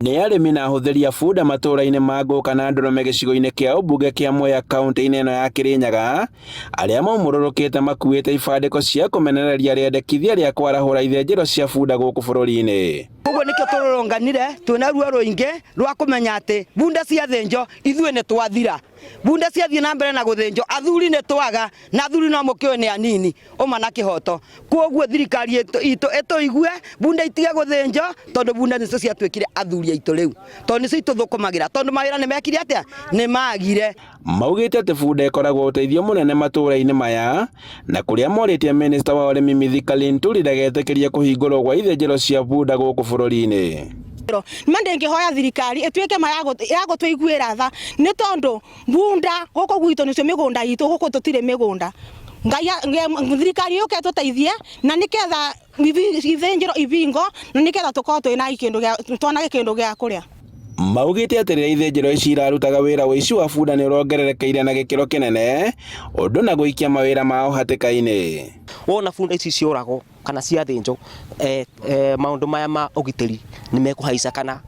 Nĩ arĩmi na ahũthĩri a bunda matũũra-inĩ ma Ngũka na Ndũrũme gĩcigo-inĩ kĩa ũmbunge kĩa Mwea kaũntĩ-inĩ ĩno ya Kĩrĩnyaga arĩa maumũrũrũkĩte makuĩte ibandĩko cia kũmenereria rĩendekithia rĩa kwarahũra ithĩnjĩro cia bunda gũkũ bũrũri-inĩ. Ũguo nĩkĩo tũrũrũnganire twĩna ruo rũingĩ rwa kũmenya atĩ bunda ciathĩnjwo ithuĩ nĩ twathira. Bunda ciathiĩ na mbere na gũthĩnjwo athuri nĩ twaga na athuri no mũkĩũĩ nĩ anini ũma na kĩhoto. Kwoguo thirikari itũ ĩtũigue bunda itige gũthĩnjwo tondũ bunda nĩcio ciatuĩkire athuri aitũ rĩu tondũ nĩcio itũthũkũmagĩra tondũ mawĩra nĩ mekire atĩa? Nĩ magire. Maugĩte atĩ bunda ĩkoragwo ũteithio mũnene matũũra-inĩ maya na kũrĩa morĩtie minista wa ũrĩmi Mithika Linturi ndagetĩkĩrie kũhingũrwo gwa ithĩnjĩro cia bunda gũkũ bũrũri-inĩ. Ma ndĩngĩhoya thirikari ĩtuĩke ma ya gũtũiguĩra tha nĩ tondũ bunda gũkũ gwitũ nĩcio mĩgũnda itũ gũkũ tũtirĩ mĩgũnda. Ngai thirikari yũke ĩtũteithie na nĩketha ithĩnjĩro ibingo na nĩketha tũkorwo twĩna kĩndũ gĩa tuonage kĩndũ gĩa kũrĩa. Maugĩte atĩ rĩrĩa ithĩnjĩro ici irarutaga wĩra ũici wa bunda nĩ ũrongererekeire na gĩkĩro kĩnene ũndũ na gũikia mawĩra mao hatĩka-inĩ. Wona bunda ici cioragwo kana ciathĩnjwo eh, eh, maũndũ maya ma ũgitĩri nĩ mekũhaica kana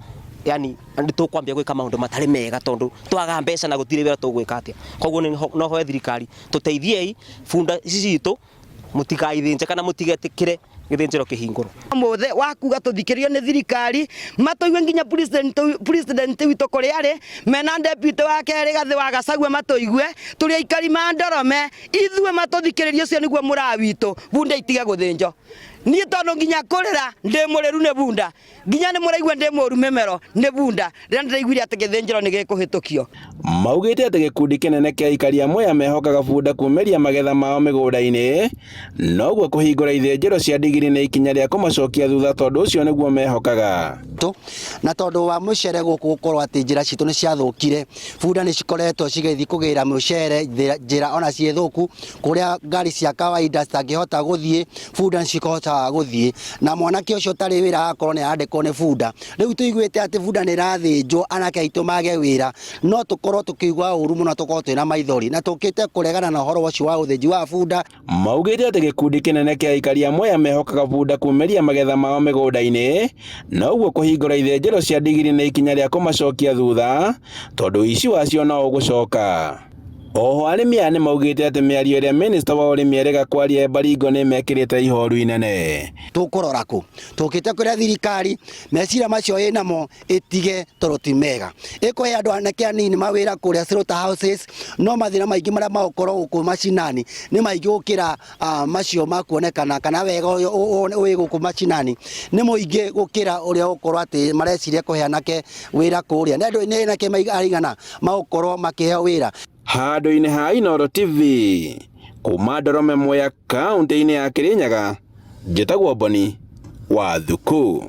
yani nĩ tũkwambia gwĩka maũndũ matarĩ mega tondũ twaga mbeca na gũtirĩ wĩra tũgwĩka atĩa. Koguo no hoe thirikari tũteithiei bunda ici citũ mũtikaithĩnje kana mũtigetĩkĩre gĩthĩnjĩro kĩhingũrwo. Mũthĩ wa kuga tũthikĩrĩrio nĩ thirikari matũigue nginya president witũ kũrĩa arĩ mena deputy wake Rigathĩ wa Gachagua matũigue tũrĩ aikari ma Ndorome ithuĩ matũthikĩrĩrie ũcio nĩguo mũraa witũ bunda itige gũthĩnjwo niĩ tondũ nginya kũrĩra ndĩ mũrĩru nĩ bunda nginya nĩ mũraigua ndĩ mũru mĩmero nĩ bunda rĩrĩa ndĩraiguire atĩ gĩthĩnjĩro nĩ gĩkũhĩtũkio. Maugĩte atĩ gĩkundi kĩnene kĩa aikari a Mwea mehokaga bunda kumĩria magetha mao mĩgũnda-inĩ, noguo kũhingũra ithĩnjĩro cia ndigiri nĩ ikinya rĩa kũmacokia thutha tondũ ũcio nĩguo mehokaga. Na tondũ wa mũcere gũkũ gũkorwo atĩ njĩra citũ nĩ ciathũkire, bunda nĩ cikoretwo cigĩthiĩ kũgĩra mũcere njĩra ona ciĩ thũku, kũrĩa ngari cia kawaida citangĩhota gũthiĩ, bunda nĩ cihotaga gũthiĩ. Na mwanake ũcio ũtarĩ wĩra agakorwo nĩ arandĩkwo nĩ bunda. Rĩu tũiguĩte atĩ bunda nĩ ĩrathĩnjwo anake aitũ mage wĩra, no tũkorwo tũkĩigua ũru mũno tũkorwo twĩna maithori. Na tũkĩte kũregana na ũhoro ũcio wa ũthĩnji wa bunda. Maugĩte atĩ gĩkundi kĩnene kĩa aikari a Mwea mehokaga bunda kumĩria magetha mao mĩgũnda-inĩ, noguo kũhingũra ithĩnjĩro cia ndigiri nĩ ikinya rĩa kũmacokia thutha tondũ ũici wacio no ũgũcoka. Oho arĩmi aya nĩmaugĩte atĩ mĩario ĩrĩa minista wa ũrĩmi erĩga kwaria e Baringo nĩmekĩrĩte ihoru inene. Tũkũrora kũ? Tũkĩte kwĩra thirikari meciria macio ĩnamo ĩtige tondũ ti mega. Ĩkũhe andũ anake anini mawĩra kũrĩa slaughter houses, no mathĩna maingĩ marĩa magũkorwo gũkũ macinani nĩ maingĩ gũkĩra macio ma kuonekana kana wega ũyũ wĩ gũkũ macinani nĩ mũingĩ gũkĩra ũrĩa ũgũkorwo atĩ mareciria kũhe anake wĩra kũrĩa. Nĩ andũ nĩ anake aigana magũkorwo makĩheo wĩra. Handũ-inĩ ha Inooro TV, kuma Ndorome Mwea kaũntĩ-inĩ ya Kĩrĩnyaga, njĩtagwo Boni wa Thuku.